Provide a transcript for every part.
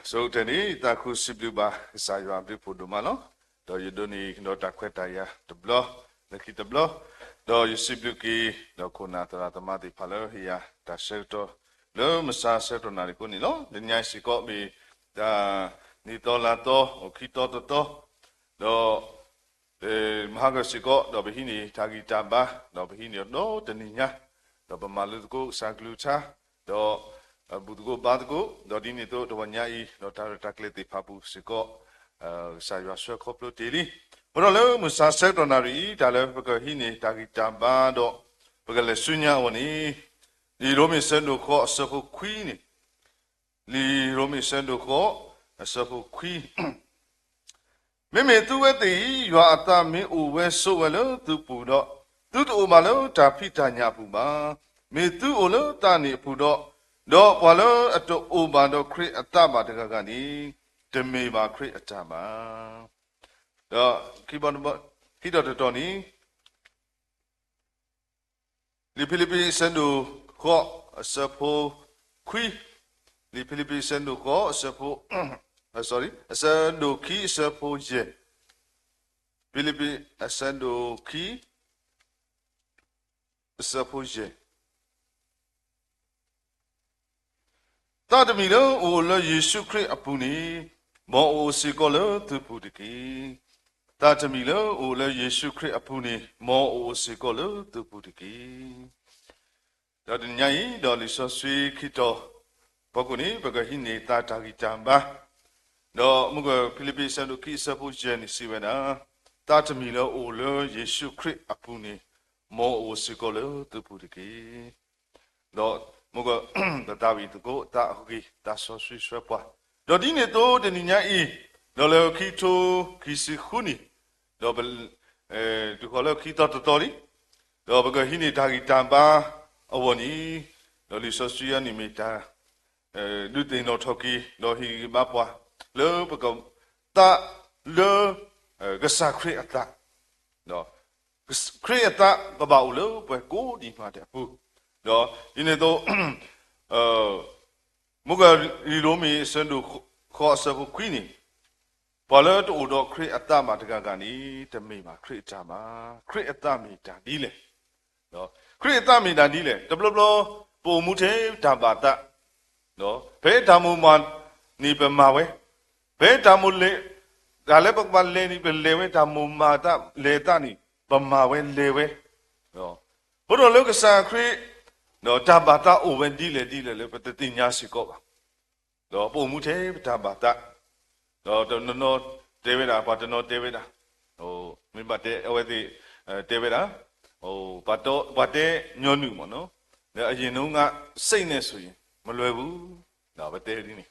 ဆိကတၢၢ်န့ၣ် ယသးခုစံးဘျုးဘၣ်ကစၢ်ယွၤအဘျုးဖးဒိၣ်မးလီၤ. ဒီးယဒိးန့ၢ်ဒီးတၢ်ခွဲးတၢ်ယာ်တဘျီ, လၢခံတဘျီ, ဒီးယစံးဘျုးက့ၤ ဒီးခိၣ်နၢ်သရၣ်သမါသ့ၣ်တဖၣ်လၢဟ့ၣ်ယၤတၢ်ဆၢကတီၢ် လၢမုၢ်ဆါဆၢကတီၢ်နၣ်ရံၣ်အဃိန့ၣ်လီၤ. တနံၤညါအံၤစ့ၢ်ကီးမ့ၢ်တၢ်နံၣ်သီလါသီ အိၣ်ခံသီတသီ, ဒီး မဟါကစ့ၢ်ကီး ဒီးပဟံးန့ၢ်တၢ်ဂံၢ်တၢ်ဘါ, ဒီးပဟံးန့ၢ်ဒီးတနံၤညါ, ဒီးပမၤလိသကိးကစၢ်ကလုၢ်ကထါ, ဒီး ဘူၣ်သကိးဘါသကိး, ဒီးဒ်န့ၣ်အသိးတဝီညါအံၤ ဒီးတၢ်ရဲၣ်တၢ်ကျဲၤသ့ၣ်တဖၣ်ပူၤစ့ၢ်ကီး ကစၢ်ယွၤဆှၢခီဖျိတ့ၢ်လံ. အဃိဒီးလၢမုၢ်ဆါဆၢကတီၢ်နၣ်ရံၣ်အံၤ တၢ်လၢပကဟံးန့ၢ်တၢ်ဂံၢ်တၢ်ဘါဒီး ပကလဲၤဆူညါအဂီၢ်န့ၣ်, လံာ်ရိမ့ၤအဆၢဒိၣ်ဃိးအဆၢဖိခွံန့ၣ်, လံာ်ရိမ့ၤအဆၢဒိၣ်ဃိးအဆၢဖိခွံ မ့မ့ၢ်သုဝဲသ့ၣ်အံၤ ယွၤအသးမ့ၢ်အိၣ်ဝဲဆိးဝဲလၢသုပူၤဒီး, သုတအိၣ်ဘၣ်လၢတၢ်ဖံးတၢ်ညၣ်အပူၤဘၣ်. မ့ၢ်သုအိၣ်လၢသးန့ၣ်အပူၤဒီး, ဒီးပှၤလၢအတအိၣ်ဘၣ်ဒီးခရံာ်အသးဘၣ်တဂၤဂၤန့ၣ်, တမ့ၢ်ဘၣ်ခရံာ်အတၢ်ဘၣ်. ဒီးခံဘီတဘီ, ခံတီၤတတီၤန့ၣ် လံာ်ဖံလံးပံးအဆၢဒိၣ်ဃိးအဆၢဖိခွံ, လံာ်ဖံလံးပံးအဆၢဒိၣ်ဃိးအဆၢဖိ, အဆၢဒိၣ်ခံအဆၢဖိယဲၢ်, ဖံလံးပံးအဆၢဒိၣ်ခံ အဆၢဖိယဲၢ် သးတမံၤလၢအိၣ်လၢယ့ၣ်ၡူးခရံာ်အပူၤန့ၣ်, မ်အအိၣ်စ့ၢ်ကီးလၢသုပူၤတက့ၢ်. သးတမံၤလၢအိၣ်လၢယ့ၣ်ၡူးခရံာ်အပူၤန့ၣ်, မ်အအိၣ်စ့ၢ်ကီးလၢသုပူၤတက့ၢ်. ဒီးတနံၤညါအံၤ ဒီးလံာ်စီဆှံခံတီၤ ဖီခိၣ်န့ၣ် ပကဟံးန့ၢ်သးတၢ်ဂံၢ်တၢ်ဘါ, ဒီးမုၢ်ကဖံလံးပံးအဆၢဒိၣ်ခံအဆၢဖိယဲၢ်န့ၣ်စံးဝဲဒၣ်, သးတမံၤလၢအိၣ်လၢယ့ၣ်ၡူးခရံာ်အပူၤန့ၣ်, မ်အအိၣ်စ့ၢ်ကီးလၢသုပူၤတက့ၢ်. ဒီးမုၢ်က ပသးဝံၣ်သကိးသးအဂ့ၢ် သးစီဆှံဆှၢပှၤ, ဒီးဒ်န့ၣ်အသိးတနံၤညါအံၤ, ဒီးလၢခံကထိခံဆံဃုနံၣ်, ဒီး တုၤဃီၤလၢခံသီတသီလံ, ဒီးပကဟံးန့ၢ်တၢ်ဂံၢ်တၢ်ဘါအဂီၢ်န့ၣ်, ဒီးလံာ်စီဆှံအံၤန့ၣ်မ့ၢ်တၢ် ဒုးသ့ၣ်နီၣ်ထီၣ်က့ၤ ဒီးဟ့ၣ်ဂံၢ်ဘါပှၤ လၢပကသးလၢ ကစၢ်ခရံာ်အသး, ခရံာ်အသးကဘၣ်အိၣ်လၢပှၤကိးဒံးမးဒဲးအပူၤ, ဒီးဒ်န့ၣ်အသိး မုၢ်က လံာ်ရိမ့ၤအဆၢဒိၣ်ဃိးအဆၢဖိခွံန့ၣ်, ပှၤလၢတအိၣ်ဒီးခရံာ်အသးဘၣ်တဂၤဂၤန့ၣ် တမ့ၢ်ဘၣ်ခရံာ်အတၢ်ဘၣ်. ခရံာ်အသးမ့ၢ်တၢ်ဒ်လဲၣ်. ခရံာ်အသးမ့ၢ်တၢ်ဒ်လဲၣ်. တဘျီဘျီ ပအိၣ်မူထဲတၢ်ဘၣ်သး, ဖဲတၢ်မိၣ်မၢ်န့ၣ်ပမၤဝဲ, ဖဲတၢ်မိၣ်လဲၣ်, တၢ်လၢပကဘၣ်လဲၤန့ၣ် ပလဲၤဝဲ, တၢ်မိၣ်မၢ်သးလဲၤသးန့ၣ် ပမၤဝဲလဲၤဝဲ, အဃိဒီးလၢကစၢ်ခရံာ် တၢ်ဘၣ်သးအိၣ်ဝဲဒ်လဲၣ်ဒ်လဲၣ်လၢပတသ့ၣ်ညါစ့ၢ်ကီးဘၣ်. ဒီးပအိၣ်မူထဲပတၢ်ဘၣ်သး, ဒီးတနီၤနီၤတဲဝဲဒၣ်, ပှၤတနီၤတဲဝဲဒၣ်, မ့ၢ်ဘၣ်တဲအဝဲသ့ၣ်, တဲဝဲဒၣ်, ပှၤတဲညီနုၢ်မ့ၢ်နီၤ, အရင်တုန်းက စိတ်နဲ့ဆိုရင် မလွယ်ဘူး, ပတဲဒ်န့ၣ်,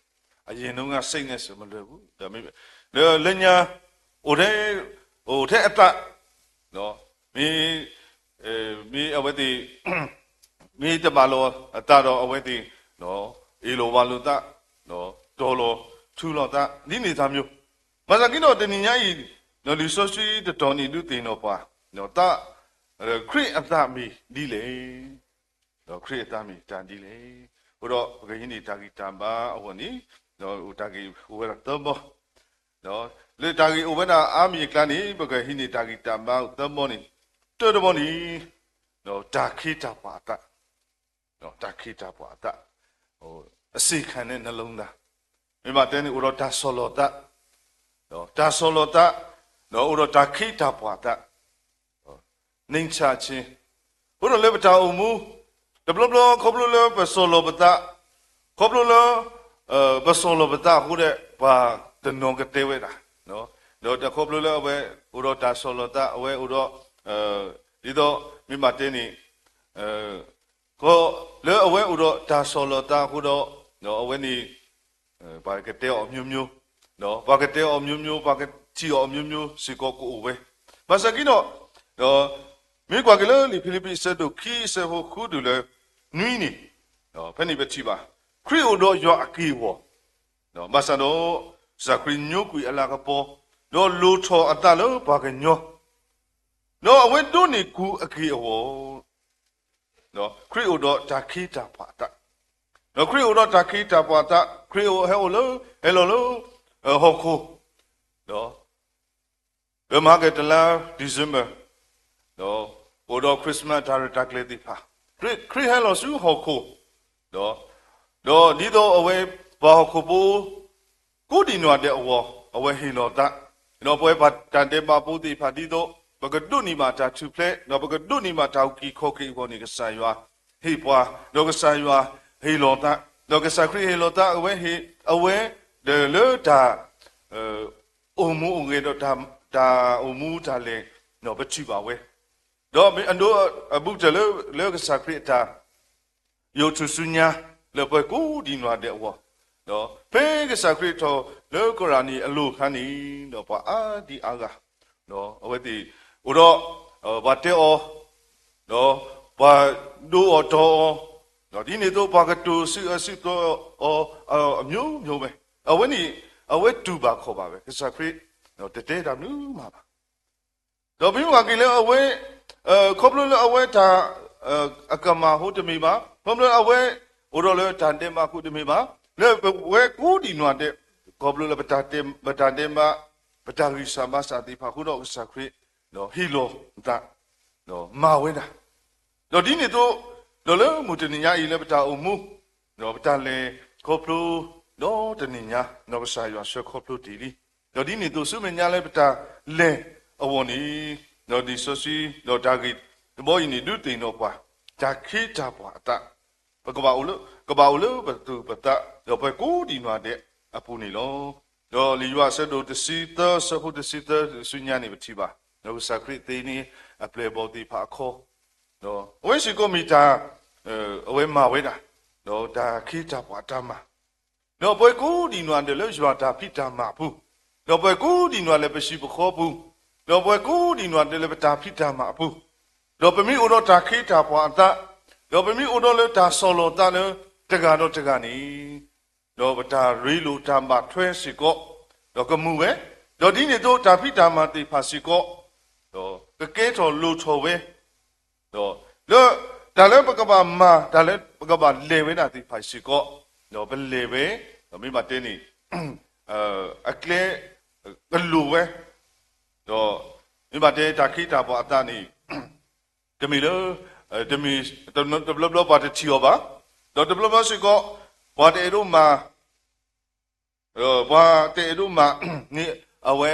အရင်တုန်းက စိတ်နဲ့ဆို မလွယ်ဘူး, ဒီးလၢညါ အိၣ်ထဲ, အိၣ်ထဲအသး, မ့ၢ် မ့ၢ်အဝဲသ့ၣ် မ့ၢ်တဘၣ်လိာ်အသးဒီးအဝဲသ့ၣ် အ့ၣ်လိာ်ဝါလိာ်သး, တီၤလီၤထူလီၤသး ဒ်န့ၣ်တၢ်မျိုး, ဘၣ်ဆၣ်က့ဒီးတနံၤညါအံၤ လံာ်စီဆှံတတီၤန့ၣ်ဒုးသ့ၣ်နီၣ်ပှၤ, သး, ခရံာ်အသးမ့ၢ်ဒ်လဲၣ်, ဒီးခရံာ်အသးမ့ၢ်တၢ်ဒ်လဲၣ်. အဃိဒီးပကဟံးန့ၢ်တၢ်ဂံၢ်တၢ်ဘါအဂီၢ်န့ၣ်, ဒီးတၢ်ဂ့ၢ်အိၣ်ဝဲဒၣ်သၢဘီ လၢတၢ်ဂ့ၢ်အိၣ်ဝဲဒၣ်အါမံၤအကျါန့ၣ် ပကဟံးန့ၢ်တၢ်ဂံၢ်တၢ်ဘါသၢဘီန့ၣ်, တၢတဘီန့ၣ်, တၢ်ခ့တၢ်ပှၤအသး, တၢ်ခ့တၢ်ပှၤအသး, အစ့ၢ်ခါန့ၣ် နှလုံးသား, မ့ၢ်ဘၣ်တဲန့ၣ် အိၣ်ဒီးတၢ်ဆီၣ်လီၤသး, တၢ်ဆီၣ်လီၤသး, ဒီးအိၣ်ဒီးတၢ်ခ့တၢ်ပှၤအသး နှိမ်ချခြင်း, အဃိဒီးလၢပတၢ်အိၣ်မူ, တဘျီဘျီခီဖျိလၢပဆီၣ်လီၤပသး, ခီဖျိလၢ ပဆီၣ်လီၤပသးအဃိဒီး ပှၤတနီၤကတဲဝဲဒၣ်, ဒီးတၢ်ခီဖျိလၢအဝဲအိၣ်ဒီးတၢ်ဆီၣ်လီၤသး အဝဲအိၣ်ဒီး, ဒ်သိးမ့ၢ်ဘၣ်တဲန့ၣ်, လၢအဝဲအိၣ်ဒီးတၢ်ဆီၣ်လီၤသးအဃိဒီး, အဝဲန့ၣ် ပှၤကတဲအီၤမျိုးမျိုး, ပှၤကတဲအီၤမျိုးမျိုး, ပှၤကထံၣ်အီၤမျိုးမျိုးစ့ၢ်ကီးကအိၣ်ဝဲ, ဘၣ်ဆၣ်က့ဒီး, မ့ၢ်ကွၢ်က့ၤလၢလံာ်ဖံလံးပံးအဆၢဒိၣ်ခံအဆၢဖိဃုတုၤလၢနွံန့ၣ်, ဖဲန့ၣ်ပထံၣ်ဘၣ်, ခရံာ်အိၣ်ဒီးယွၤအက့ၢ်အဂီၤ, ဘၣ်ဆၣ်ဒီး, ကစၢ်ခရံာ်ညိကွံာ်အလၤကပီၤ, ဒီးလိၣ်ထီၣ်အသးလၢပှၤကညီ ဒီးအဝဲဒိးန့ၢ်ကူအက့ၢ်အဂီၤ, ခရံာ်အိၣ်ဒီးတၢ်ခ့တၢ်ပှၤအသး, ဒီးခရံာ်အိၣ်ဒီးတၢ်ခ့တၢ်ပှၤအသး ခရံာ်ဟဲအိၣ်လၢ ဟဲလီၤလၢ ဟီၣ်ခိၣ် ဒီး လၢမဟါကတလါ December ဒီး အိၣ်ဒီး Christmas တၢ်ရဲၣ်တၢ်ကျဲၤသ့ၣ်တဖၣ် ခရံာ် ခရံာ်ဟဲလီၤဆူဟီၣ်ခိၣ် ဒီး ဒီးဒ်သိးအဝဲ ပှၤဟီၣ်ခိၣ်ဖိ ကိးဒံးနီၢ်ဒဲးအဂီၢ် အဝဲဟ့ၣ်လီၤသး ဒီးပဝဲပှၤတၢ်ဒဲးဘးဖိသ့ၣ်တဖၣ်ဒ်သိး ပကဒိးန့ၢ်ဘၣ်တၢ်ထူၣ်ဖျဲး ဒီးပကဒိးန့ၢ်ဘၣ်တၢ်အုၣ်က့ၤခီၣ်က့ၤအဂီၢ်န့ၣ် ကစၢ်ယွၤဟ့ၣ်ပှၤ ဒီးကစၢ်ယွၤဟ့ၣ်လီၤသး ဒီးကစၢ်ခရံာ်ဟ့ၣ်လီၤသးအဝဲဟ့ၣ် အဝဲ ဒီးလၢတၢ် အိၣ်မူအိၣ်ဂဲၤဒီးတၢ် တၢ်အိၣ်မူတၢ်လဲၤ ပထံၣ်ဘၣ်ဝဲ ဒီးအဘူးကတၢၢ်လၢ လၢကစၢ်ခရံာ်အတၢ် ယိးထူၣ်စုညါ လၢပှၤကိးဒံးနီၢ်ဒဲးအဂီၢ်, ဒီးဖဲကစၢ်ခရံာ်ထီၣ်လၢကရၤနံၤအလိၤအခါန့ၣ် ဒီးပှၤအါဒံအါဂၤ အဝဲသ့ၣ် အိၣ်ဒီး ပှၤတဲအီၤ ဒီးပှၤဒိအီၤတီအီၤ, ဒီးဒ်န့ၣ်အသိးပှၤကတိၤစံးအၢစံးသီအီၤ အမျိုးမျိုးဝဲ, အဝဲန့ၣ် အဝဲတူၢ်ဘၣ်ခီၣ်ဘၣ်ဝဲ ကစၢ်ခရံာ် တတဲတၢ်မနုၤမးဘၣ်. ဒီးပမ့ၢ်ကွၢ်က့ၤလၢအဝဲ ခီဖျိလၢအဝဲတၢ် အကမၢ်အဃိတမ့ၢ်ဘၣ်, ခီဖျိလၢအဝဲ အိၣ်ဒီးလၢတၢ်ဒဲးဘးအဃိတမ့ၢ်ဘၣ်, လၢပဝဲကိးဒံးနီၢ်ဒဲး ခီဖျိလၢပတၢ်ဒဲးဘး ပတၢ်ဂံၢ်စၢ်ဘါစၢ်သ့ၣ်တဖၣ်အဃိဒီးကစၢ်ခရံာ် ဟ့ၣ်လီၤသး မၤဝဲဒၣ်, ဒီးဒ်န့ၣ်အသိး ဒီးလၢမုၢ်တနံၤညါအံၤလၢပတၢ်အိၣ်မူ ဒီးပတၢ်လဲၤခီဖျိ ဒီးတနံၤညါ ဒီးကစၢ်ယွၤဆှၢခီဖျိတ့ၢ်လံ, ဒီးဒ်န့ၣ်အသိးဆူမဲာ်ညါလၢပတၢ်လဲၤအဂီၢ်န့ၣ် ဒီးလံာ်စီဆှံ ဒီးတၢ်ဂ့ၢ်တဘီအံၤန့ၣ် ဒုးသ့ၣ်နီၣ်ပှၤ တၢ်ခ့တၢ်ပှၤအသး ပကဘၣ်အိၣ်လၢ ကဘၣ်အိၣ်လၢပသူၣ်ပသး ဒီးပှၤကိးဒံးနီၢ်ဒဲးအပူၤန့ၣ်လီၤ. ဒီးလံာ်ယိၤဟၣ်အဆၢဒိၣ်တဆံသၢ အဆၢဖိတဆံသၢဆူညါန့ၣ်ပထံၣ်ဘၣ်, ဒီးကစၢ်ခရံာ်သ့န့ၢ်အပျဲၢ်အဘီၣ်သ့ၣ်တဖၣ်အခီ ဒီးအဝဲစ့ၢ်ကီးမ့ၢ်တၢ် အဝဲမၤဝဲဒၣ် ဒီးတၢ်ခ့တၢ်ပှၤအတၢ်မၤ, ဒီးပှၤကိးဒံးနီၢ်ဒဲးလၢယွၤတၢ်ဖံးတၢ်မၤအပူၤ, ဒီးပှၤကိးဒံးနီၢ်လၢပဟံၣ်ပဃီပူၤ, ဒီးပှၤကိးဒံးနီၢ်ဒဲးလၢပတၢ်ဖံးတၢ်မၤအပူၤ, ဒီးပမ့ၢ်အိၣ်ဒီးတၢ်ခ့တၢ်ပှၤအသး, ဒီးပမ့ၢ်အိၣ်ဒီးလၢတၢ်ဆီၣ်လီၤသးလၢတဂၤဒီးတဂၤန့ၣ် ဒီးပတၢ်ရ့လိာ်တၢ်ဘၣ်ထွဲစ့ၢ်ကီး ဒီးကမူဝဲ, ဒီးဒ်န့ၣ်အသိးတၢ်ဖံးတၢ်မၤသ့ၣ်တဖၣ်စ့ၢ်ကီး ဒီးကကဲထီၣ်လိၣ်ထီၣ်ဝဲ, ဒီးလၢ တၢ်လၢပကဘၣ်မၤ တၢ်လၢပကဘၣ်လဲၤဝဲဒၣ်သ့ၣ်တဖၣ်စ့ၢ်ကီး, ဒီးပလဲၤဝဲ, ဒီးမ့ၢ်ဘၣ်တဲန့ၣ် အကျဲ ကလိၣ်ဝဲ, ဒီးမ့ၢ်ဘၣ်တဲတၢ်ခ့တၢ်ပှၤအသးန့ၣ် တမ့ၢ်လၢ တမ့ၢ် တဘျီဘျီပှၤတထံၣ်အီၤဘၣ်, ဒီးတဘျီဘျီစ့ၢ်ကီး ပှၤတအဲၣ်ဒိးမၤ ပှၤတအဲၣ်ဒိးမၤန့ၣ် အဝဲ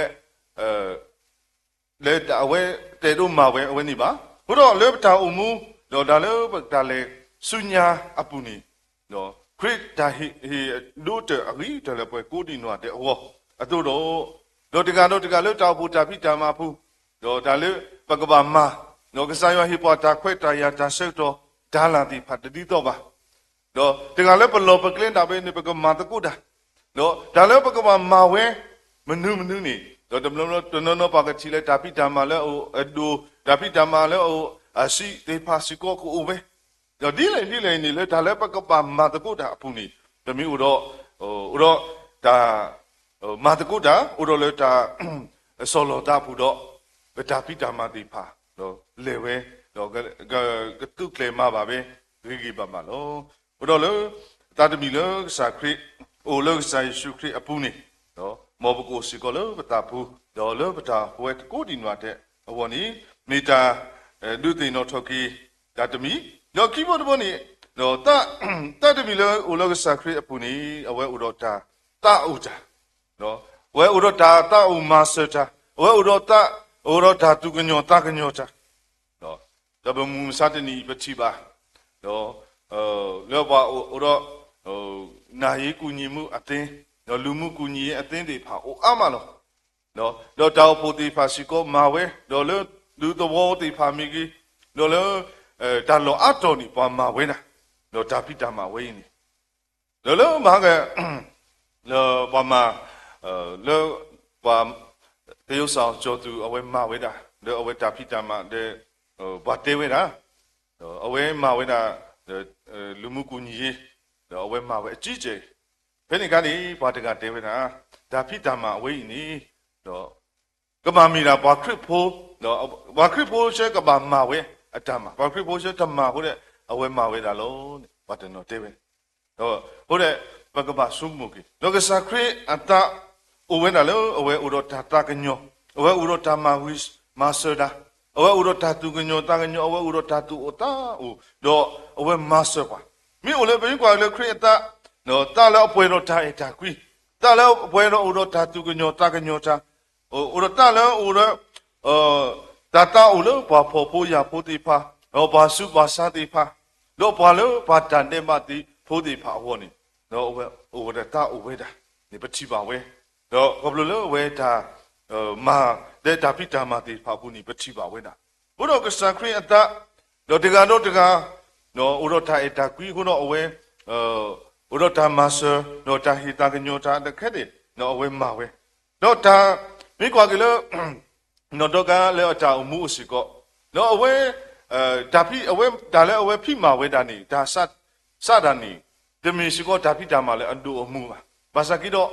လၢအဝဲတအဲၣ်ဒိးမၤဝဲအဝဲန့ၣ်ဘၣ်. အဃိဒီးလၢပတၢ်အိၣ်မူ ဒီးတၢ်လၢပတၢ်လဲၤဆူညါအပူၤန့ၣ် ခရံာ်တၢ်ဟ့ၣ်ဒိတၢၢ်အဂ့ၤကတၢၢ်လၢပှၤကိးဒံးနီၢ်ဒဲးအဂီၢ်အသိးဒီး, ဒီးတဂၤဒီးတဂၤလၢတၢ်အိၣ်ဖှိၣ်တၢ်ဖံးတၢ်မၤအပူၤ, ဒီးတၢ်လၢပကဘၣ်မၤ, ဒီးကစၢ်ယွၤဟ့ၣ်ပှၤတၢ်ခွဲးတၢ်ယာ်တၢ်ဆၢကတီၢ် တၢ်လၢ်သ့ၣ်တဖၣ်တဒ်သိးဘၣ် ဒီးတဂၤလၢပလီၢ်ပကျဲဒၣ်ဝဲန့ၣ် ပကမၤသကိးတၢ်, ဒီးတၢ်လၢပကဘၣ်မၤဝဲ မနုၤမနုၤန့ၣ် ဒီးတဘျီဘျီတနီၤနီၤပှၤကထံၣ်လၢတၢ်ဖံးတၢ်မၤလၢအအိၣ်အဒိၣ်, တၢ်ဖံးတၢ်မၤလၢအအိၣ်အဆံးသ့ၣ်တဖၣ်စ့ၢ်ကီးကအိၣ်ဝဲ, ဒီးဒ်လဲၣ်ဒ်လဲၣ်န့ၣ် လၢတၢ်လၢပကဘၣ်မၤသကိးတၢ်အပူၤန့ၣ် ပမ့ၢ်အိၣ်ဒီး အိၣ်ဒီးတၢ် မၤသကိးတၢ် အိၣ်ဒီးလၢတၢ် ဆီၣ်လီၤသးအပူၤဒီး ပတၢ်ဖံးတၢ်မၤသ့ၣ်တဖၣ် ဒီးလဲၤဝဲ ဒီး ကသူၣ်ကျဲၤမၤဘၣ်ဝဲ ဂ့ၤဂ့ၤဘၣ်ဘၣ်လီၤ. အဃိဒီးလၢ သးတမံၤလၢကစၢ်ခရံာ် အိၣ်လၢကစၢ်ယ့ၣ်ၡူးခရံာ်အပူၤန့ၣ် မ်ပကအိၣ်စ့ၢ်ကီးလၢပသးပူၤ ဒီးလၢပတၢ်ဟူးတၢ်ကိးဒံးနီၢ်ဒဲးအဂီၢ်န့ၣ် မ့ၢ်တၢ် ဒုးသ့ၣ်နီၣ်ထီၣ်က့ၤ တၢ်တမံၤ, ဒီးခံဘီတဘီန့ၣ် ဒီး သးတမံၤလၢအိၣ်လၢကစၢ်ခရံာ်အပူၤန့ၣ် အဝဲအိၣ်ဒီးတၢ်သးအိၣ်တၢ်, အဝဲအိၣ်ဒီးတၢ်သးအိၣ်မၤစၢၤတၢ်, အဝဲအိၣ်ဒီးသး အိၣ်ဒီးတၢ်သူၣ်ကညီၤသးကညီၤတၢ် ဒီးပမုၢ်မဆါတနံၤအံၤပထံၣ်ဘၣ် ဒီး လၢပှၤအိၣ်ဒီး နာရေးကူညီမှုအသင်း ဒီးလူမှုကူညီရေးအသင်းသ့ၣ်တဖၣ်အိၣ်အါမးလီၤ. ဒီးတၢ်အိၣ်ဖှိၣ်သ့ၣ်တဖၣ်စ့ၢ်ကီးမၤဝဲ ဒီးလၢဒူသဝီသ့ၣ်တဖၣ်မ့ၢ်ဂ့ၤ ဒီးလၢ တၢ်လီၢ်အါတီၤန့ၣ် ပှၤမၤဝဲဒၣ် ဒီးတၢ်ဖံးတၢ်မၤဝဲအံၤန့ၣ် ဒီးလၢမၤက လၢပှၤမၤ လၢပှၤ သရုပ်ဆောင်ကျော်သူ အဝဲမၤဝဲဒၣ် လၢအဝဲတၢ်ဖံးတၢ်မၤဒီး ပှၤတဲဝဲဒၣ် အဝဲမၤဝဲဒၣ် လူမှုကူညီရေး ဒီးအဝဲမၤဝဲအကြီးအကျယ် ဖဲန့ၣ်အခါန့ၣ် ပှၤတဂၤတဲဝဲဒၣ် တၢ်ဖံးတၢ်မၤအဝဲအံၤန့ၣ် ဒီး ကဘၣ်မ့ၢ်ဒၣ်ပှၤခရံာ်ဖိ ပှၤခရံာ်ဖိဆၢကဘၣ်မၤဝဲအတၢ်မၤ ပှၤခရံာ်ဖိဆၢတမၤအဃိဒီး အဝဲမၤဝဲဒၣ်လီၤန့ၣ် ပှၤတနီၤတဲဝဲ အဃိဒီး ပကဘၣ်ဆိကမိၣ်က့ၤ ဒီးကစၢ်ခရံာ်အသး အိၣ်ဝဲဒၣ်လၢအဝဲအိၣ်ဒီးတၢ်သးကညီၤ, အဝဲအိၣ်ဒီးတၢ်မၤဂ့ၤမၤစၢၤတၢ်, အဝဲအိၣ်ဒီးတၢ်သူၣ်ကညီၤသးကညီၤ, အဝဲအိၣ်ဒီးတၢ်သူၣ်အိၣ်သးအိၣ်, ဒီးအဝဲမၤစၢၤပှၤ. မ့ၢ်အိၣ်လၢပမ့ၢ်ကွၢ်လၢခရံာ်အသး, သးလၢအပှဲၤဒီးတၢ်အဲၣ်တၢ်ကွံ, သးလၢအပှဲၤဒီးအိၣ်ဒီးတၢ်သူၣ်ကညီၤသးကညီၤတၢ်, အိၣ်ဒီးသးလၢအအိၣ်ဒီး တၢ်သးအိၣ်လၢပှၤဖှီၣ်ဖိယာ်ဖိသ့ၣ်တဖၣ်, ဒီးပှၤဆူးပှၤဆါသ့ၣ်တဖၣ်, ဒီးပှၤလၢပှၤတၢ်ဒဲးဘးသ့ၣ်ဖိသ့ၣ်တဖၣ်အဂီၢ်န့ၣ်, ဒီးအဝဲအိၣ်ဝဲဒၣ်သးအိၣ်ဝဲဒၣ်န့ၣ် ပထံၣ်ဘၣ်ဝဲ, ဒီးခီဖျိလၢအဝဲတၢ် မၤ လၢတၢ်ဖံးတၢ်မၤသ့ၣ်တဖၣ်အပူၤန့ၣ် ပထံၣ်ဘၣ်ဝဲဒၣ်. အဃိဒီးကစၢ်ခရံာ်အသး, ဒီးတဂၤဒီးတဂၤ အိၣ်ဒီးတၢ်အဲၣ်တၢ်ကွံအဃိဒီးအဝဲ အိၣ်ဒီးတၢ်မၤစၢၤ, ဒီးတၢ်ဟ့ၣ်သးကညီၤတၢ်တခဲန့ၣ် အဝဲမၤဝဲ, ဒီးတၢ် မ့ၢ်ကွၢ်က့ၤလၢ နီၢ်ဒီကၤလၢအတၢ်အိၣ်မူအိၣ်စ့ၢ်ကီး, ဒီးအဝဲ တၢ်ဖံး အဝဲ တၢ်လၢအဝဲဖံးမၤဝဲဒၣ်န့ၣ် တၢ် စးဒၣ်န့ၣ် တမ့ၢ်စ့ၢ်ကီးတၢ်ဖံးတၢ်မၤလၢအဒိၣ်အမုၢ်ဘၣ်. ဘၣ်ဆၣ်က့ဒီး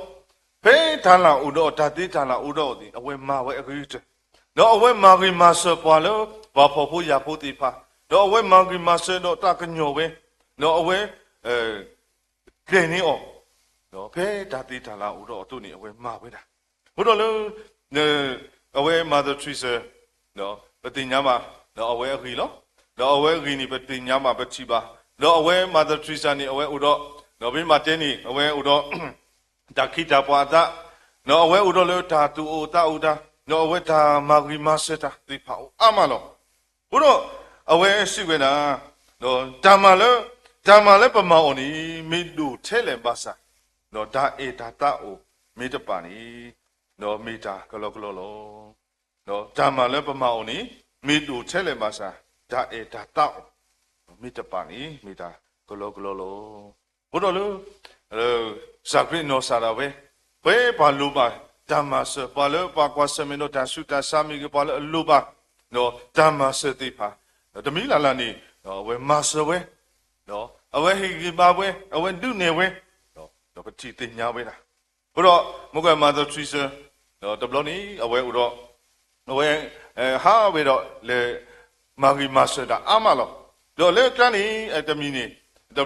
ဖဲတၢ်လၢ်အိၣ်ဒီးတၢ်သ့တၢ်လၢ်အိၣ်ဒီးအီၤသ့ၣ် အဝဲမၤဝဲအဂ့ၤကတၢၢ်, ဒီးအဝဲမၤဂ့ၤမၤစၢၤပှၤလၢ ပှၤဖှီၣ်ဖိယာ်ဖိသ့ၣ်တဖၣ်, ဒီးအဝဲမၤဂ့ၤမၤစၢၤဒီးသးကညီၤဝဲ, ဒီးအဝဲ ကျဲၤန့ၢ်အီၤ, ဒီးဖဲတၢ်သ့တၢ်လၢ်အိၣ်ဒီးအီၤအသိးန့ၣ် အဝဲမၤဝဲဒၣ်. အဃိဒီးလၢ အဝဲ Mother Teresa ပသ့ၣ်ညါဘၣ် ဒီးအဝဲအဂ့ၢ်လီၤ. ဒီးအဝဲအဂ့ၢ်န့ၣ် ပသ့ၣ်ညါဘၣ်ပထံၣ်ဘၣ်, ဒီးအဝဲ Mother Teresa န့ၣ် အဝဲအိၣ်ဒီး ဒီးပမ့ၢ်တဲန့ၣ် အဝဲအိၣ်ဒီး တၢ်ခ့တၢ်ပှၤအသး, ဒီးအဝဲအိၣ်ဒီးလၢတၢ်သူၣ်အိၣ်သးအိၣ်တၢ်, ဒီးအဝဲတၢ်မၤဂ့ၤမၤစၢၤတၢ်သ့ၣ်တဖၣ်အိၣ်အါမးလီၤ. အဃိဒီး အဝဲစံးဝဲဒၣ်, ဒီးတၢ်မၤလၢ တၢ်မၤလၢပမၤအီၤန့ၣ် မ့ၢ်ဒိၣ်ထဲလဲၣ်ဘၣ်ဆၣ်, ဒီးတၢ်အဲၣ်တၢ်သးအိၣ်မ့ၢ်တပာ်န့ၣ်, ဒီးမ့ၢ်တၢ်ကလီကလီလီၤ. ဒီးတၢ်မၤလၢပမၤအီၤန့ၣ် မ့ၢ်ဒိၣ်ထဲလဲၣ်ဘၣ်ဆၣ်, တၢ်အဲၣ်တၢ်သးအိၣ် မ့ၢ်တပာ်န့ၣ် မ့ၢ်တၢ်ကလီကလီလီၤ. အဃိဒီးလၢ ကစၢ်ခရံာ်နီၢ်စၢ်ဒၣ်ဝဲ, ပှၤပှၤလိၣ်ဘၣ်တၢ်မၤစၢၤ, ပှၤလၢပှၤကွၢ်ဆၢၣ်မဲာ်ဒီးတၢ်ဆူးတၢ်ဆါမ့ၢ်ဂ့ၤ, ပှၤလၢအလိၣ်ဘၣ် ဒီးတၢ်မၤစၢၤသ့ၣ်တဖၣ်, တမံၤလၢ်လၢ်န့ၣ် အဝဲမၤစၢၤဝဲ, အဝဲဟ့ၣ်ဂံၢ်ဘါဝဲ, အဝဲဒုးနဲၣ်ဝဲ, ဒီးပထံၣ်သ့ၣ်ညါဝဲဒၣ်. အဃိဒီး မ့ၢ်ကွၢ် Mother Teresa တဘျီန့ၣ် အဝဲအိၣ်ဒီး အဝဲ ဟးဝဲဒီးလဲၤ မၤဂ့ၤမၤစၢၤတၢ်အါမးလီၤ. ဒီးလၢကျါန့ၣ် တမံၤန့ၣ်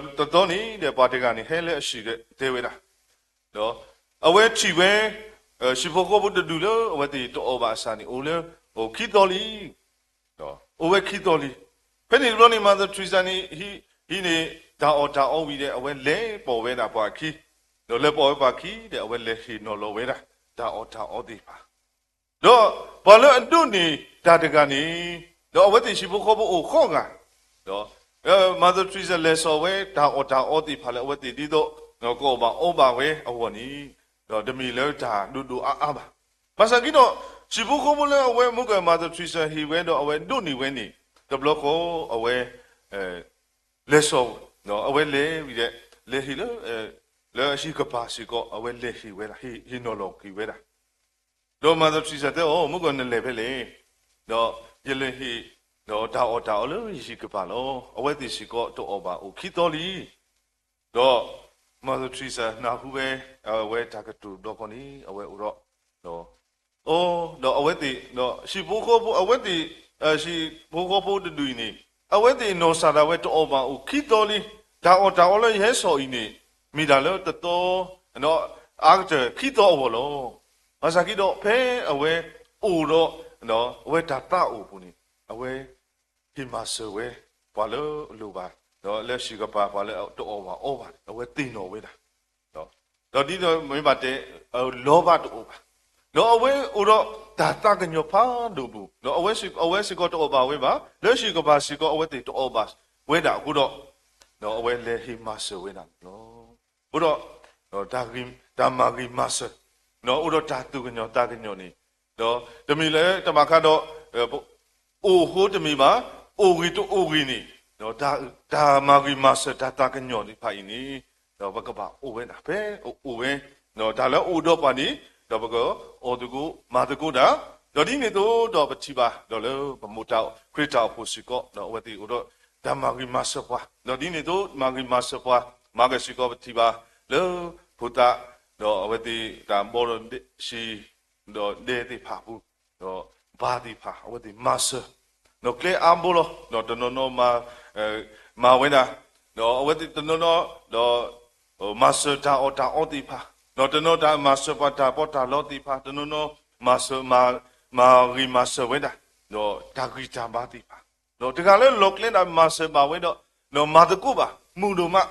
တသီန့ၣ်ဒီး ပှၤတဂၤန့ၣ် ဟဲလၢအဟံၣ်ဒီးတဲဝဲဒၣ်, ဒီးအဝဲထံၣ်ဝဲ ဟံၣ်ဖိဃီဖိတဒူၣ်လၢအဝဲသ့ၣ်တအီၣ်ဘၣ်အစၢ်န့ၣ် အိၣ်လၢ အိၣ်ခံသီလံ, အိၣ်ဝဲခံသီလံ. ဖဲန့ၣ်တဘျီန့ၣ် Mother Teresa န့ၣ် ဟံးန့ၢ်တၢ်အီၣ်တၢ်အီဝံၤဒီး အဝဲလဲၤပိာ်ဝဲဒၣ်ပှၤအခံ, ဒီးလဲၤပိာ်ဝဲပှၤအခံဒီး အဝဲလဲၤဟ့ၣ်နီၤလီၤဝဲဒၣ် တၢ်အီၣ်တၢ်အီသ့ၣ်တဖၣ် ဒီးပှၤလၢအဒိးန့ၢ်တၢ်တဂၤန့ၣ်, ဒီးအဝဲသ့ၣ်ဟံၣ်ဖိဃီဖိအိၣ်ဃိးဂၤ, ဒီး Mother Teresa လဲၤစိာ်ဝဲတၢ်အီၣ်တၢ်အီသ့ၣ်တဖၣ်လၢအဝဲသ့ၣ်ဒ်သိး ကအီၣ်ဘၣ်အီဘၣ်ဝဲအဂီၢ်န့ၣ်, ဒီးတမ့ၢ်လၢတၢ်ဒိၣ်ဒိၣ်အါအါဘၣ်. ဘၣ်ဆၣ်က့ဒီး ဟံၣ်ဖိဃီဖိလၢအဝဲမ့ၢ်ကွၢ် Mother Teresa ဟ့ၣ်ဝဲဒီးအဝဲဒိးန့ၢ်ဝဲန့ၣ် တဘျီဃီအဝဲ လဲၤစိာ်, အဝဲလဲၤဝံၤဒီး လဲၤဟ့ၣ်လၢ လၢအဟံၣ်ကပၤစ့ၢ်ကီး အဝဲလဲၤဟ့ၣ်ဝဲဒၣ် ဟ့ၣ်နီၤလီၤက့ၤဝဲဒၣ်. ဒီး Mother Teresa တဲအီၤ မ့ၢ်ကွၢ်နလဲၤဖဲလဲၣ်, ဒီးယလဲၤဟ့ၣ် ဒီးတၢ်အီၣ်တၢ်အီလၢယဟံၣ်ကပၤလီၤ. အဝဲသ့ၣ်စ့ၢ်ကီးတအီၣ်ဘၣ်အိၣ်ခံသီလံ. ဒီး Mother Teresa နၢ်ဟူဝဲ အဝဲတၢ်ကတိၤတဘျီဃီန့ၣ် အဝဲအိၣ်ဒီး ဒီး အိ ဒီးအဝဲသ့ၣ် ဒီးဟံၣ်ဖိဃီဖိ အဝဲသ့ၣ် ဟံၣ်ဖိဃီဖိတဒူၣ်အံၤန့ၣ် အဝဲသ့ၣ်နီၢ်စၢ်ဒၣ်ဝဲတအီၣ်ဘၣ်အိၣ်ခံသီလံ. တၢ်အီၣ်တၢ်အီလၢယဟဲစိာ်အံၤန့ၣ် မ့ၢ်တၢ်လၢတသီ အါကတၢၢ်ခံသီအဂီၢ်လီၤ. ဘၣ်ဆၣ်က့ဒီးဖဲအဝဲအိၣ်ဒီး အဝဲတၢ်သးအိၣ်အပူၤန့ၣ် အဝဲ ဟ့ၣ်မၤစၢၤဝဲ ပှၤလၢအလိၣ်ဘၣ်, ဒီးလၢဟံၣ်ကပၤပှၤလၢတအီၣ်ဘၣ်အီဘၣ်န့ၣ် အဝဲသ့ၣ်နီၣ်ဝဲဒၣ်. ဒီးဒ်သိးမ့ၢ်ဘၣ်တဲ အလီၤဘၣ်တအိၣ်ဘၣ်. ဒီးအဝဲအိၣ်ဒီးတၢ်သးကညီၤဖးဒိၣ်ပူၤ, ဒီးအဝဲစ့ၢ်ကီးတအီၣ်ဘၣ်ဝဲဘၣ်, လၢဟံၣ်ကပၤစ့ၢ်ကီးအဝဲသ့ၣ်တအီၣ်ဘၣ်ဝဲဒၣ်အဃိဒီး, ဒီးအဝဲလဲၤဟ့ၣ်မၤစၢၤဝဲဒၣ်န့ၣ်လီၤ. အဃိဒီး တၢ်မၤဂ့ၤမၤစၢၤ, အိၣ်ဒီးတၢ်သူၣ်ကညီၤသးကညီၤန့ၣ်, ဒီးတမ့ၢ်လၢတဘၣ်ခါဒီး အိၣ်အဃိတမ့ၢ်ဘၣ်, အိၣ်ဂ့ၤတအိၣ်ဂ့ၤန့ၣ်, တၢ်မၤဂ့ၤမၤစၢၤတၢ်သးကညီၤသ့ၣ်တဖၣ်အံၤန့ၣ်, ဒီးပကဘၣ်အိၣ်ဝဲဒၣ်ဖဲအအိၣ်ဝဲ, ဒီးတၢ်လၢအအိၣ်ဒီးပှၤန့ၣ်, ဒီးပကအီၣ်သကိးမၤသကိးတၢ်, ဒီးဒ်န့ၣ်အသိးဒီးပထံၣ်ဘၣ် ဒီးလၢပမိၢ်တၢ်ခရံာ်တၢ်အိၣ်ဖှိၣ်စ့ၢ်ကီး ဒီးအဝဲသ့ၣ်အိၣ်ဒီးတၢ်မၤဂ့ၤမၤစၢၤပှၤ, ဒီးဒ်န့ၣ်အသိးမၤဂ့ၤမၤစၢၤပှၤ, မၤကဲစ့ၢ်ကီးပထံၣ်ဘၣ် လၢဖိသၣ်, ဒီးအဝဲသ့ၣ်တၢ်ဘီဒီး ဆံဒီးဒဲသ့ၣ်တဖၣ်အပူၤ, ဒီးဘါသ့ၣ်တဖၣ် အဝဲသ့ၣ်မၤစၢၤ, ဒီးကျဲအါဘိလီၤ, ဒီးတနီၤနီၤ မၤဝဲဒၣ်, ဒီးအဝဲသ့ၣ်တနီၤနီၤ, ဒီး မၤစၢၤတၢ်အီၣ်တၢ်အီသ့ၣ်တဖၣ်, ဒီးတနီၤတၢ်မၤစၢၤပှၤတၢ်ပီးတၢ်လီသ့ၣ်တဖၣ်, တနီၤနီၤမၤစၢၤမၤ မၤဂ့ၤမၤစၢၤဝဲဒၣ် ဒီးတၢ်ဂံၢ်တၢ်ဘါသ့ၣ်တဖၣ်, ဒီးတဂၤလၢလီၢ်ကျဲဒၣ်မၤစၢၤဘၣ်ဝဲဒီး ဒီးမၤသကိးဘၣ် မုာ်ဒိၣ်မး,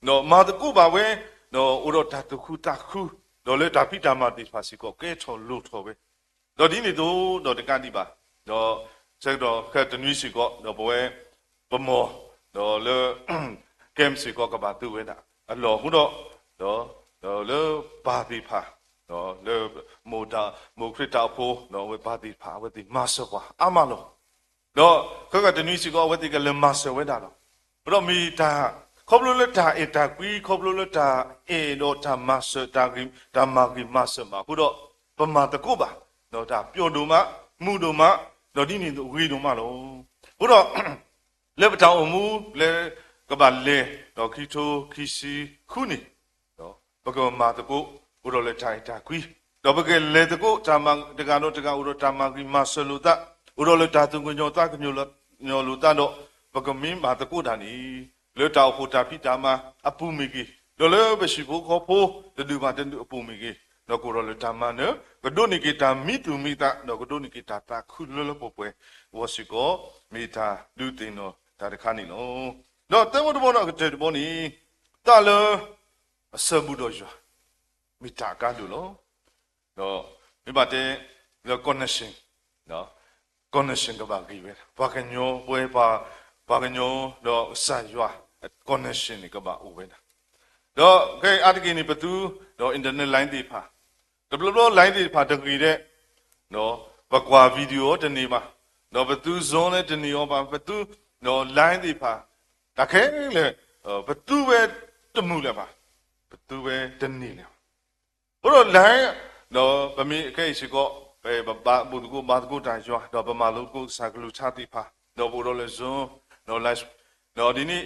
ဒီးမၤသကိးဘၣ်ဝဲ ဒီးအိၣ်ဒီးတၢ်သူၣ်ခုသးခု, ဒီးလၢတၢ်ဖံးတၢ်မၤသ့ၣ်တဖၣ်စ့ၢ်ကီး ကဲထီၣ်လိၣ်ထီၣ်ဝဲ ဒီးဒ်န့ၣ်အသိးဒီးတကးဒံးဘၣ်, ဒီးဆၢကတီၢ်ခဲတနွံစ့ၢ်ကီး ဒီးပဝဲ ပမီၤ ဒီးလၢ camp စ့ၢ်ကီးကဘၣ်သူဝဲဒၣ် အလီၢ်အဃိဒီး ဒီး ဒီးလၢပၢ်သ့ၣ်တဖၣ် ဒီးလၢ မိၢ်တၢ် မိၢ်ခရံာ်တၢ်အိၣ်ဖှိၣ် ဒီးအဝဲပၢ်သ့ၣ်တဖၣ် အဝဲသ့ၣ်မၤစၢၤပှၤအါမးလီၤ. ဒီးခဲကတနွံစ့ၢ်ကီး အဝဲသ့ၣ်ကလဲၤမၤစၢၤဝဲဒၣ်လီၤ. အဃိဒီးမ့ၢ်တၢ် ခီဖျိလၢတၢ်အဲၣ်တၢ်ကွံ ခီဖျိလၢတၢ်အဲၣ်ဒီးတၢ်မၤစၢၤ တၢ်ဂ့ၤ တၢ်မၤဂ့ၤမၤစၢၤမးအဃိဒီး ပမၤသကိးဘၣ် ဒီးတၢ်ပျီဒိၣ်မး မုာ်ဒိၣ်မး ဒီးဒ်န့ၣ်အသိးဂ့ၤဒိၣ်မးလီၤ. အဃိဒီး လၢပတၢ်အိၣ်မူလၢကဘၣ်လဲၤ ဒီးခံကထိခံဆံဃုနံၣ် ဒီးပကမၤသကိး အိၣ်ဒီးလၢတၢ်အဲၣ်တၢ်ကွံ, ဒီးပကလဲၤသကိး တၢ်မၤတဂၤဒီးတဂၤ အိၣ်ဒီးတၢ်မၤဂ့ၤမၤစၢၤလိာ်သး, အိၣ်ဒီးလၢတၢ်သူၣ်ကညီၤသးကညီၤလိာ်သးဒီး ပကမ့ၢ်မၤသကိးတၢ်န့ၣ် လၢတၢ်အိၣ်ဖှိၣ်တၢ်ဖံးတၢ်မၤအပူၤမ့ၢ်ဂ့ၤ, ဒီးလၢပဟံၣ်ဖိဃီဖိတဒူၣ်ဘၣ်တဒူၣ်အပူၤမ့ၢ်ဂ့ၤ, ဒီးကအိၣ်ဒီးလၢတၢ်မၤနၢၤ ကဒိးန့ၢ်က့ၤတၢ်မံသူၣ်မံသး ဒီးကဒိးန့ၢ်က့ၤတၢ်သးခုလၢလၢပှဲၤပှဲၤအဂီၢ်စ့ၢ်ကီး မ့ၢ်တၢ်ဒုးသ့ၣ်နီၣ်တၢ်တခါန့ၣ်လီၤ. ဒီးသၢဘီတဘီဒီးအကတၢၢ်တဘီန့ၣ် သးလၢ အဆၢဘူးဒီးယွၤ မ့ၢ်တၢ်အကါဒိၣ်လီၤ. ဒီးမ့ၢ်ဘၣ်တဲ လၢ connection, connection ကဘၣ်ဂ့ၤဝဲဒၣ် ပှၤကညီပှဲၤပှၤ ပှၤကညီဒီးကစၢ်ယွၤ connection န့ၣ်ကဘၣ်အိၣ်ဝဲဒၣ်. ဒီးခဲအံၤအါတက့ၢ်န့ၣ် ပသူ ဒီး internet line သ့ၣ်တဖၣ် တဘျီဘျီ line သ့ၣ်တဖၣ်တဂ့ၤဒဲး ပကွၢ် video တန့ၢ်ဘၣ်, ဒီးပသူ Zoom လၢတန့ၢ်အီၤဘၣ်, ပသူ ဒီး line သ့ၣ်တဖၣ် တၢ်ခဲလၢာ် ပသူဝဲတမုာ်လၢၤဘၣ်, ပသူဝဲတန့ၢ်လၢၤဘၣ်. အဃိဒီး line ဒီးပမ့ၢ်ခဲအံၤစ့ၢ်ကီး ပဘၣ်ဘူၣ်သကိးဘါသကိးတၢ်ယွၤ ဒီးပမၤလိသကိးကစၢ်ကလုၢ်ကထါသ့ၣ်တဖၣ် ဒီးပအိၣ်ဒီးလၢ Zoom, ဒီး live, ဒီးဒ်န့ၣ်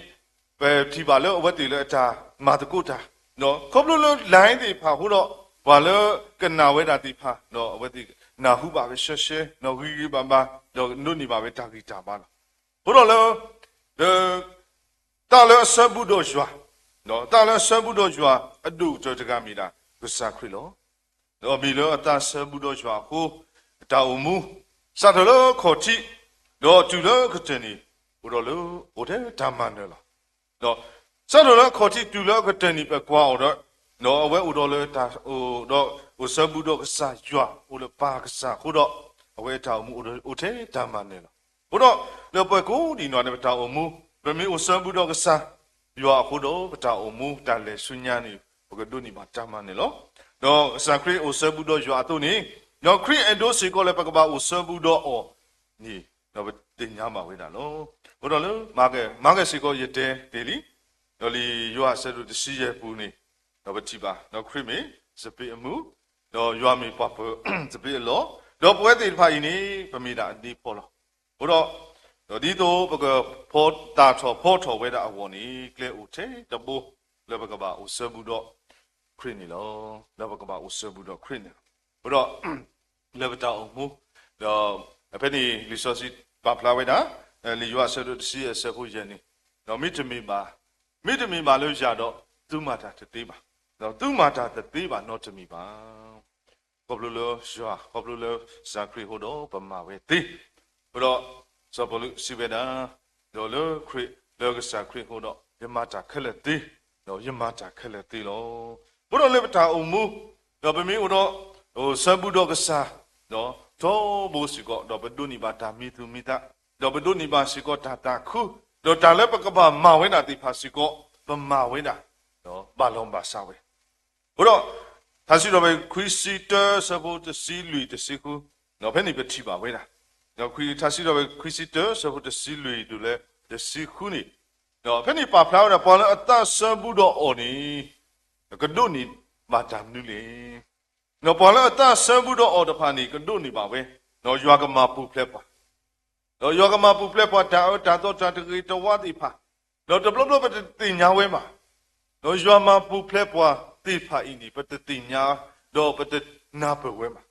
ပထံၣ်ဘၣ်လၢအဝဲသ့ၣ်လၢအတၢ်မၤသကိးတၢ်, ဒီးခီဖျိလၢ line သ့ၣ်တဖၣ်အဃိဒီး ပှၤလၢကနၣ်ဝဲဒၣ်သ့ၣ်တဖၣ် ဒီးအဝဲသ့ၣ်နၢ်ဟူဘၣ်ဝဲရှဲရှဲ ဒီးဂ့ၤဂ့ၤဘၣ်ဘၣ် ဒီးဒိးန့ၢ်ဘၣ်ဝဲတၢ်ဂံၢ်တၢ်ဘါလီၤ. အဃိဒီးလၢ ဒီး သးလၢအဆၢဘူးဒီးယွၤ, ဒီးသးလၢအဆၢဘူးဒီးယွၤအဒိၣ်ကတၢၢ်တဂၤမ့ၢ်ဒၣ် ကစၢ်ခရံာ်လီၤ. ဒီးမ့ၢ်လၢအသးဆၢဘူးဒီးယွၤအဃိ အတၢ်အိၣ်မူ စးထီၣ်လၢခီၣ်ထံး ဒီးတုၤလၢကတၢၢ်န့ၣ် အိၣ်ဒီးလၢ အိၣ်ထဲတၢ်မၤနၢၤလီၤ. ဒီးစးထီၣ်လၢခီၣ်ထံးတုၤလၢကတၢၢ်န့ၣ် ပကွၢ်အီၤဒီး ဒီးအဝဲအိၣ်ဒီးလၢတၢ်အိၣ်ဒီး အိၣ်ဆၢဘူးဒီးကစၢ်ယွၤ အိၣ်လၢပၢ်ကစၢ်အဃိဒီး အဝဲအတၢ်အိၣ်မူအိၣ်ဒီး အိၣ်ထဲတၢ်မၤနၢၤလီၤ. အဃိဒီး လၢပှၤကိးဒံးနီၢ်န့ၣ် ပတၢ်အိၣ်မူ ပမ့ၢ်အိၣ်ဆၢဘူးဒီးကစၢ်ယွၤအဃိဒီး ပတၢ်အိၣ်မူတၢ်လဲၤဆူညါန့ၣ် ပကဒိးန့ၢ်ဘၣ်တၢ်မၤနၢၤလီၤ. ဒီးကစၢ်ခရံာ်အိၣ်ဆၢဘူးဒီးယွၤအသိးန့ၣ် ဒီးခရံာ်အဲၣ်ဒိးစ့ၢ်ကီးလၢပကဘၣ်အိၣ်ဆၢဘူးဒီးအီၤန့ၣ် ဒီးပသ့ၣ်ညါဘၣ်ဝဲဒၣ်လီၤ. အဃိဒီးလၢ မၤကဲ မၤကဲစ့ၢ်ကီးယတဲတ့ၢ်လံ, ဒီးလံာ်ယိၤဟၣ်အဆၢဒိၣ်တဆံယဲၢ်ပူၤန့ၣ် ဒီးပထံၣ်ဘၣ် ဒီးခရံာ်မ့ၢ်စပံးအမုၢ်, ဒီးယွၤမ့ၢ်ပှၤပၢၤစပံးအလီၢ်, ဒီးပဝဲသ့ၣ်တဖၣ်အံၤန့ၣ် ပမ့ၢ်ဒၣ်အဒ့ဖီလီၤ. အဃိဒီး ဒီးဒ်သိးပကဖီသၣ်ထီၣ်ဖီထီၣ်ဝဲဒၣ်အဂီၢ်န့ၣ် ကျဲအိၣ်ထဲတဘိ လၢပကဘၣ်အိၣ်ဆၢဘူးဒီးခရံာ်န့ၣ်လီၤ. လၢပကဘၣ်အိၣ်ဆၢဘူးဒီးခရံာ်န့ၣ်လီၤ. အဃိဒီး လၢပတၢ်အိၣ်မူ ဒီးဖဲန့ၣ်လံာ်စီဆှံပာ်ဖျါဝဲဒၣ် လံာ်ယိၤဟၣ်အဆၢဒိၣ်တဆံအဆၢဖိယဲၢ်န့ၣ်, ဒီးမ့တမ့ၢ်ဘၣ်, မ့တမ့ၢ်ဘၣ်လၢယၤဒီး သုမၤတၢ်တသ့ဘၣ်, ဒီးသုမၤတၢ်တသ့ဘၣ်နီတမံၤဘၣ်. ခီဖျိလၢယွၤ ခီဖျိလၢကစၢ်ခရံာ်အဃိဒီး ပမၤဝဲသ့. အဃိဒီး စီၤပီလူးစံးဝဲဒၣ်, ဒီးလၢခရံာ် လၢကစၢ်ခရံာ်အဃိဒီး ယမၤတၢ်ခဲလၢာ်သ့, ဒီးယမၤတၢ်ခဲလၢာ်သ့လီၤ. အဃိဒီးလၢပတၢ်အိၣ်မူ ဒီးပမ့ၢ်အိၣ်ဒီး အိၣ်ဆၢဘူးဒီးကစၢ် ဒီးထီဘိစ့ၢ်ကီး ဒီးပဒိးန့ၢ်ဘၣ်တၢ်မံသူၣ်မံသး, ဒီးပဒိးန့ၢ်ဘၣ်စ့ၢ်ကီးတၢ်သးခု, ဒီးတၢ်လၢပကဘၣ်မၤဝဲဒၣ်သ့ၣ်တဖၣ်စ့ၢ်ကီး ပမၤဝဲဒၣ် ဒီးဘၣ်လီၤဘၣ်စးဝဲ. အဃိဒီး ထါစံးထီၣ်ပတြၢၤ ခွံဆံတၢဆၢဖိတဆံလွံၢ်တဆံဃု, ဒီးဖဲန့ၣ်ပထံၣ်ဘၣ်ဝဲဒၣ်, ဒီးခွံ ထါစံးထီၣ်ပတြၢၤ ခွံဆံတၢဆၢဖိတဆံလွံၢ်တုၤလၢတဆံဃုန့ၣ်, ဒီးဖဲန့ၣ်ပာ်ဖျါဝဲဒၣ် ပှၤလၢအသးဆၢဘူးဒီးအီၤန့ၣ် ကဒိးန့ၢ်ဘၣ်တၢ်မနုၤလဲၣ်. ဒီးပှၤလၢအသးဆၢဘူးဒီးအီၤတဖၣ်န့ၣ် ကဒိးန့ၢ်ဘၣ်ဝဲ, ဒီးယွၤကမၤပူၤဖျဲးပှၤ ဒီးယွၤကမၤပူၤဖျဲးပှၤတၢ်အၢတၢ်သီတၢ်တဂ့ၤတဝါသ့ၣ်တဖၣ်, ဒီးတဘျီဘျီပတသ့ၣ်ညါဝဲဘၣ်, ဒီးယွၤမၤပူၤဖျဲးပှၤသ့ၣ်တဖၣ်အံၤန့ၣ် ပတသ့ၣ်ညါ, ဒီးပတနၢ်ပၢၢ်ဝဲဘၣ်.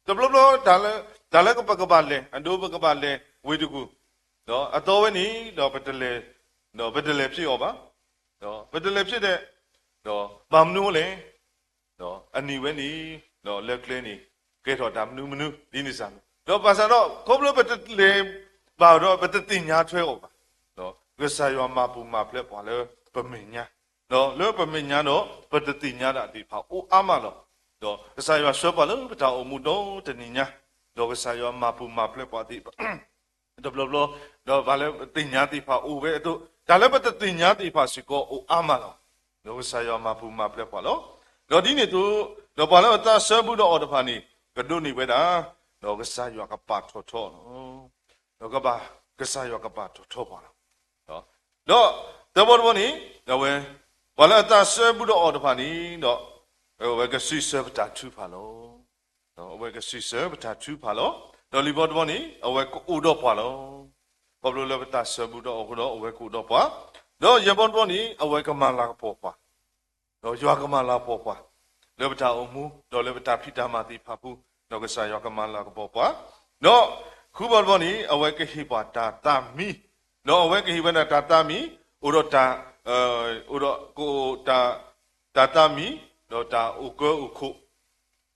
တဘျီဘျီတၢ်လၢ, တၢ်လၢပကဘၣ်လဲၤ အဒိပကဘၣ်လဲၤဝ့ၢ်တကူၣ်, ဒီးအသီဝဲန့ၣ် ဒီးပတလဲၤ, ဒီးပတလဲၤဖျ့အီၤဘၣ်, ဒီးပတလဲၤဖျ့ဒီး ဒီးဘၣ်မနုၤလဲၣ်, ဒီးအနံၤဝဲန့ၣ်, ဒီးလၢကျဲန့ၣ် ကဲထီၣ်တၢ်မနုၤမနုၤ ဒ်န့ၣ်စ့ၢ်န့ၣ်, ဒီးဘၣ်ဆၣ်ဒီး ခီဖျိပတလဲၤဘၣ်ဒီး ပတသ့ၣ်ညါထွဲအီၤဘၣ်. ဒီးကစၢ်ယွၤမၤပူၤမၤဖျဲးပှၤလၢပမဲာ်ညါ, ဒီးလၢပမဲာ်ညါဒီး ပတသ့ၣ်ညါတၢ်သ့ၣ်တဖၣ်အိၣ်အါမးလီၤ. ဒီးကစၢ်ယွၤဆှၢပှၤလၢပတၢ်အိၣ်မူဒီတနံၤညါ, ဒီးကစၢ်ယွၤမၤပူၤမၤဖျဲးပှၤသ့ၣ်တဖၣ် တဘျီဘျီ, ဒီးပှၤလၢပသ့ၣ်ညါသ့ၣ်တဖၣ်အိၣ်ဝဲအသိး, တၢ်လၢပတသ့ၣ်ညါသ့ၣ်တဖၣ်စ့ၢ်ကီးအိၣ်အါမးလီၤ. ဒီးကစၢ်ယွၤမၤပူၤမၤဖျဲးပှၤလီၤ. ဒီးဒ်န့ၣ်အသိး, ဒီးပှၤလၢအသးစဲဘူးဒီးအီၤတဖၣ်န့ၣ် ကဒိးန့ၢ်ဝဲဒၣ်, ဒီးကစၢ်ယွၤကပာ်ထီၣ်ထီလီၤ. ဒီးကဘၣ်, ကစၢ်ယွၤကပာ်ထီၣ်ထီပှၤလီၤ. ဒီးသၢဘီတဘီန့ၣ်, အဝဲ, ပှၤလၢအသးစဲဘူးဒီးအီၤတဖၣ်န့ၣ်ဒီး, အဝဲကစံးဆၢပတၢ်ထုကဖၣ်လီၤ. အဝဲကစံးဆၢပတၢ်ထုကဖၣ်လီၤ. ဒီးလွံၢ်ဘီတဘီန့ၣ် အဝဲကအိၣ်ဒီးပှၤလီၤ. ခီဖျိလၢပသးစဲဘူးဒီးအီၤအဃိဒီး အဝဲကအိၣ်ဒီးပှၤ, ဒီးယဲၢ်ဘီတဘီန့ၣ် အဝဲကမၤလၤကပီၤပှၤ, ဒီးယွၤကမၤလၤကပီၤပှၤ, လၢပတၢ်အိၣ်မူ ဒီးလၢပတၢ်ဖံးတၢ်မၤသ့ၣ်တဖၣ်အပူၤ, ဒီးကစၢ်ယွၤကမၤလၤကပီၤပှၤ, ဒီးဃုဘီတဘီန့ၣ် အဝဲကဟ့ၣ်ပှၤတၢ်သးမံ, ဒီးအဝဲကဟ့ၣ်ဝဲဒၣ်တၢ်သးမံ, အိၣ်ဒီးတၢ်, အိၣ်ဒီးကအိၣ်တၢ်, တၢ်သးမံ, ဒီးတၢ်အိၣ်ကၢအိၣ်ခိၣ်,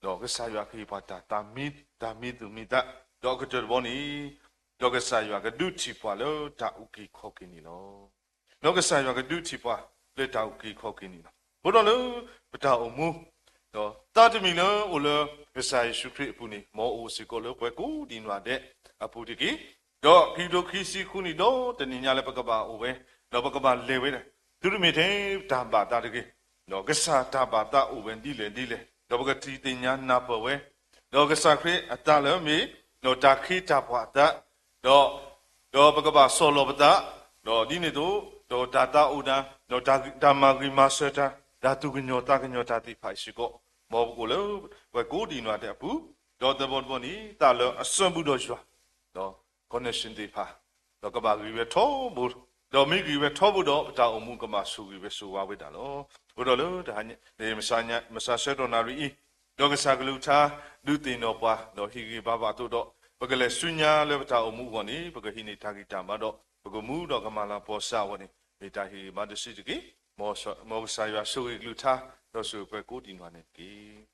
ဒီးကစၢ်ယွၤကဟ့ၣ်ပှၤတၢ်သးမံ, တၢ်မံသူၣ်မံသး, ဒီးအကတၢၢ်တဘီန့ၣ်, ဒီးကစၢ်ယွၤကဒုးထံၣ်ပှၤလၢတၢ်အုၣ်က့ၤခီၣ်က့ၤန့ၣ်လီၤ. ဒီးကစၢ်ယွၤကဒုးထံၣ်ပှၤလၢတၢ်အုၣ်က့ၤခီၣ်က့ၤန့ၣ်လီၤ. အဃိဒီးလၢပတၢ်အိၣ်မူ, ဒီးသးတမံၤလၢအိၣ်လၢကစၢ်ယ့ၣ်ၡူးခရံာ်အပူၤန့ၣ် မ်အအိၣ်စ့ၢ်ကီးလၢပှၤကိးဒံးနီၢ်ဒဲးအပူၤတက့ၢ်. ဒီးခံကထိခံဆံဃုနံၣ်ဒီတနံၣ်ညါလၢပကဘၣ်အိၣ်ဝဲ, ဒီးပကဘၣ်လဲၤဝဲဒၣ်, သုတမ့ၢ်ထဲပတၢ်ဘၣ်သးတဂ့ၤ, ဒီးကစၢ်တၢ်ဘၣ်သးအိၣ်ဝဲဒ်လဲၣ်ဒ်လဲၣ်, ဒီးပကထံၣ်သ့ၣ်ညါနၢ်ပၢၢ်ဝဲ, ဒီးကစၢ်ခရံာ်အသးလၢမ့ၢ်, ဒီးတၢ်ခ့တၢ်ပှၤအသး, ဒီး, ဒီးပကဘၣ်ဆီၣ်လီၤပသး, ဒီးဒ်န့ၣ်အသိး, ဒီးတၢ်သးအိၣ်တၢ်, ဒီးတၢ်မၤဂ့ၤမၤစၢၤတၢ်, တၢ်သူၣ်ကညီၤသးကညီၤတၢ်သ့ၣ်တဖၣ်အံၤစ့ၢ်ကီး, မ်ပကအိၣ်လၢပှၤကိးဒံးနီၢ်ဒဲးအပူၤ, ဒီးသၢဘီတဘီန့ၣ် သးလၢအစဲဘူးဒီးယွၤ, ဒီး connection သ့ၣ်တဖၣ်, ဒီးကဘၣ်ဂ့ၤဝဲထီဘိ, ဒီးမ့ၢ်ဂ့ၤဝဲထီဘိဒီး ပတၢ်အိၣ်မူကဘၣ်ဆိၣ်ဂ့ၤဝဲဆိၣ်ဝါဝဲဒၣ်လီၤ. အဃိဒီးလၢတဟါညါ, မုၢ်မဆါဆၢကတီၢ်နၣ်ရံၣ်အံၤ, ဒီးကစၢ်ကလုၢ်ကထါ, ဒုးသ့ၣ်နီၣ်ပှၤ, ဒီးဟ့ၣ်ဂံၢ်ဘါဘၣ်အသိးဒီး, ပကလဲၤဆူညါလၢပတၢ်အိၣ်မူအဂီၢ်န့ၣ် ပကဟံးန့ၢ်တၢ်ဂံၢ်တၢ်ဘါဒီး ပကမူဒီးကမၤလၤကပီၤစ့ၢ်အဂီၢ်န့ၣ် မ့ၢ်တၢ်ဟ့ၣ်ဂံၢ်ဘါတစုတက့ၢ်. မ်ကစၢ်ယွၤဆိၣ်ဂ့ၤကလုၢ်ကထါ, ဒီးဆိၣ်ဂ့ၤပှၤကိးဒံးနီၢ်ဒဲးန့ၣ်တက့ၢ်.